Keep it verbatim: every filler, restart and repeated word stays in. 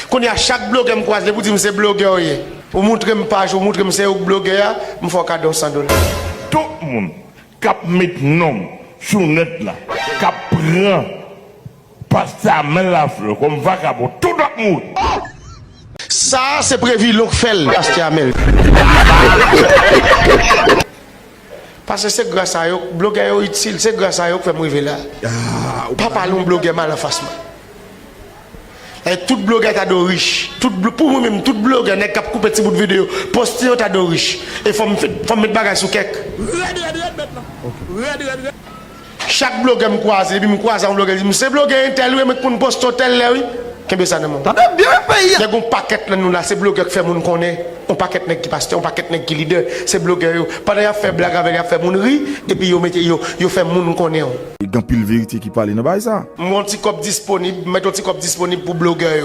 Kounye a, chak blogè m kwaze, depi w di m se blogè w ye, ou moutre m paj, ou moutre m se ou k blogè a, m fè w kado yon san dola. Tout moun k ap met non m sou nèt la, k ap pran Pastè Amel Lafleur kòm vakabon, tout ap mouri. Sa a se Previlon k fè l, Pastè Amel. Paske se gras a yo, blogè yo itil, se gras a yo k fè m rive la. Pa pale yon blogè mal anfas mwen. E tout blogè ta do rich. Tout blo- pou mwen menm, tout blogè, nèg k ap koupe ti bout videyo, poste yo ta do rich. E fò m fè- fò m met bagay sou kèk. Rèd, rèd, rèd, mèt lan. Rèd, rèd, rèd. Chak blogè m kwaze, epi m kwaze yon blogè, li di m, "Se blogè entèl wi, mwen k konn poste w tèl lè wi." Kenbe sa nan men w. Tande byen wi peyi a. Nèg, yon pakèt nan nou la, se blogè k fè moun konnen. Yon pakèt nèg ki pastè, yon pakèt nèg ki lidè, se blogè yo. Pandan y ap fè blag avè l, y ap fè moun ri, epi yo mete, yo, yo fè moun konnen w. Gen anpil verite ki pale nan bagay sa. M wè yon ti kòb disponib, m mete yon ti kòb disponib pou blogè yo.